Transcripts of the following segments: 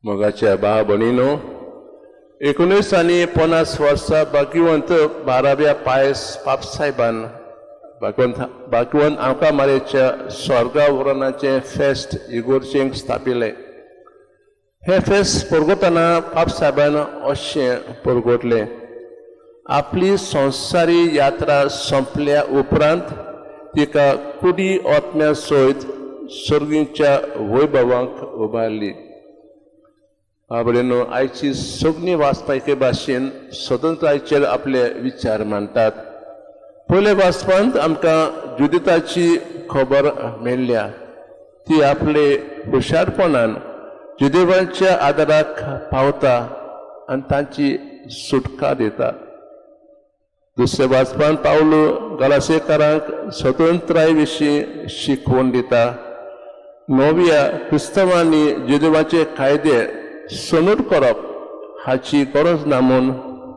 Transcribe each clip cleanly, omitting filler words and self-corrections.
मोगाच्या भाव भयणीनो, 1950 वर्सा भाग्यवंत बाराव्या पायस पापसाहेबान भाग्यवंत आमकां मारयेच्या स्वर्गावरणाचें फेस्त इगोर्जेंक स्थापिलें. हें फेस्त परगटतना पापसाहेबान अशें परगटलें, आपली संवसारी यात्रा सोंपल्या उपरांत तिका कुडी आत्म्या सयत सर्गीच्या वैभवांक उबारली. बाबडेनो, आयची सगळीं वाचपा एके भाशेन स्वतंत्रायेचेर आपले विचार मांडटात. पयले वाचपांत आमकां जुदिताची खबर मेळ्ळ्या. ती आपले हुशारपणान जुदेवांच्या आदाराक पावता आनी तांची सुटका दिता. दुसऱ्या वाचपांत पावलो गलासेकारांक स्वतंत्राये विशीं शिकवण दिता. नव्या क्रिस्तांवांनी जुदेवाचे कायदे सनूर करप हाची गरज ना म्हूण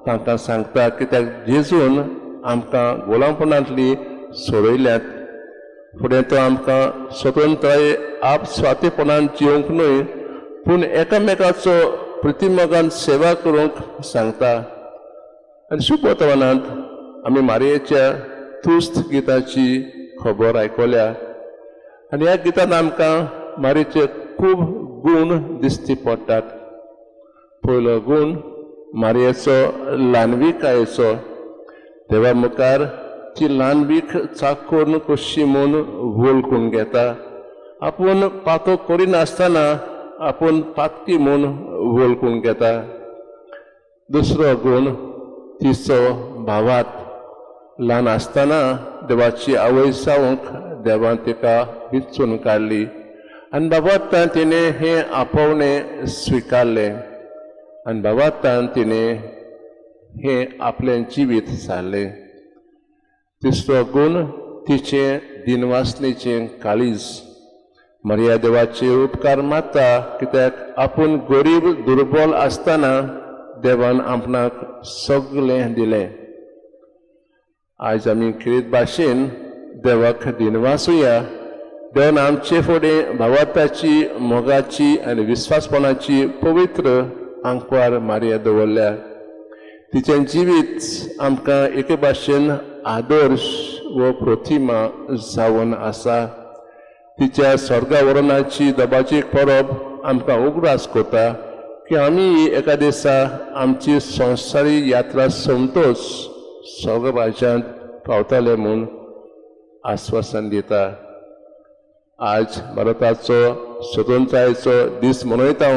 तांकां सांगता, कित्याक जेजून आमकां गुलामपणांतली सोडयल्यात. फुडें तो आमकां स्वतंत्राये आप स्वातीपणान जिवंक न्हय, पूण एकामेकाचो प्रतिमोगान सेवा करूंक सांगता. आनी शुभवर्तमानांत आमी मारयेच्या तुस्त गिताची खबर आयकल्या आनी ह्या गितान आमकां मारयेचे खूब गूण दिश्टी पडटात. पयलो गूण मारयेचो ल्हानविकायेचो. देवा मुखार ती ल्हानवीक चाकोर कशी म्हूण वळखून घेता. आपूण पातो करिनासतना आपूण पातकी म्हूण वळखून घेता. दुसरो गूण तिचो भावात. ल्हान आसतना देवाची आवय जावंक देवान तिका विचून काडली आनी बाबातान तिणें हें आपोवणें स्विकारलें आनी बाबातान तिणें हें आपलें जिवीत सारलें. तिसरो गूण तिचें दिनवासणेचें काळीज. मर्या देवाचे उपकार मानता, कित्याक आपूण गरीब दुर्बल आसतना देवान आपणाक सगळें दिलें. आयज आमी खेरीत भाशेन देवाक दिनवासुया. देवान आमचे फुडें भावार्थाची, मोगाची आनी विस्वासपणाची पवित्र आंकवार मारया दवरल्या. तिचें जिवीत आमकां एके भाशेन आदर्श व प्रतिमा जावन आसा. तिच्या स्वर्गावरणाची दबाजी परब आमकां उगडास करता की आमी एका दिसा आमची संवसारी यात्रा सोंपतोच स्वर्ग राज्यांत पावतले म्हूण आस्वासन दिता. आज भारताचो स्वतंत्रायेचो दीस मनयता.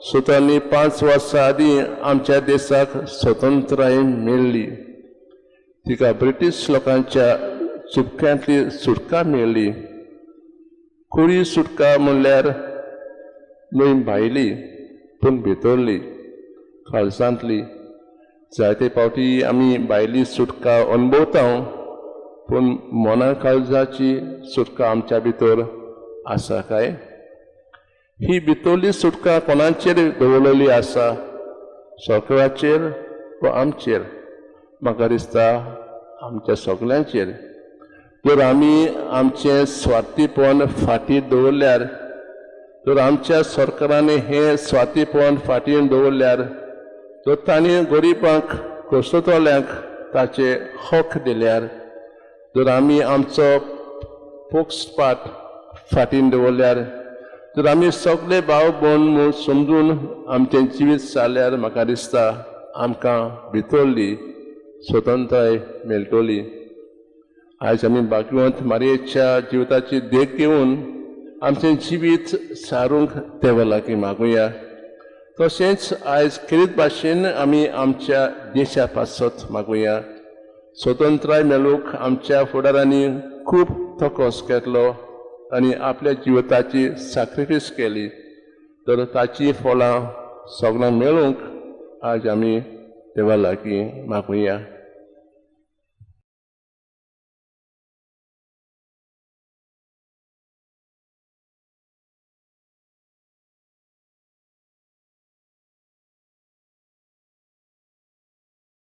75 वर्सां आदीं आमच्या देशाक स्वतंत्राय मेळ्ळी. तिका ब्रिटीश लोकांच्या चुपक्यांतली सुटका मेळ्ळी. खरी सुटका म्हणल्यार न्हय भायली, पूण भितरली, काळजांतली. जायते फावटी आमी भायली सुटका अणभवता, पूण मना काळजाची सुटका आमच्या भितर आसा काय? ही भितरली सुटका कोणाचेर दवरलेली आसा, सरकाराचेर वा आमचेर? म्हाका दिसता आमच्या सगल्यांचेर. जर आमी आमचें स्वार्थीपण फाटीं दवरल्यार, जर आमच्या सरकारान हें स्वार्थीपण फाटीं दवरल्यार, जर तांणी गरिबांक कसतल्यांक ताचे हक दिल्यार, जर आमी आमचो पक्षपात फाटीं दवरल्यार, जर आमी सगळे भाव भयण म्हूण समजून आमचें जिवीत सारल्यार, म्हाका दिसता आमकां भितरली स्वतंत्राय मेळटली. आयज आमी भाग्यवंत मारयेच्या जिविताची देख घेवन आमचें जिवीत सारूंक देवा लागीं मागुया. तशेंच आयज खेरीत भाशेन आमी आमच्या देशा पासत मागुया. स्वतंत्राय मेळूंक आमच्या फुडारांनी खूब तकस घेतलो आनी आपल्या जिविताची साक्रिफीस केली, तर ताची फळां सगळ्यांक मेळूंक आज आमी देवा लागीं मागुया.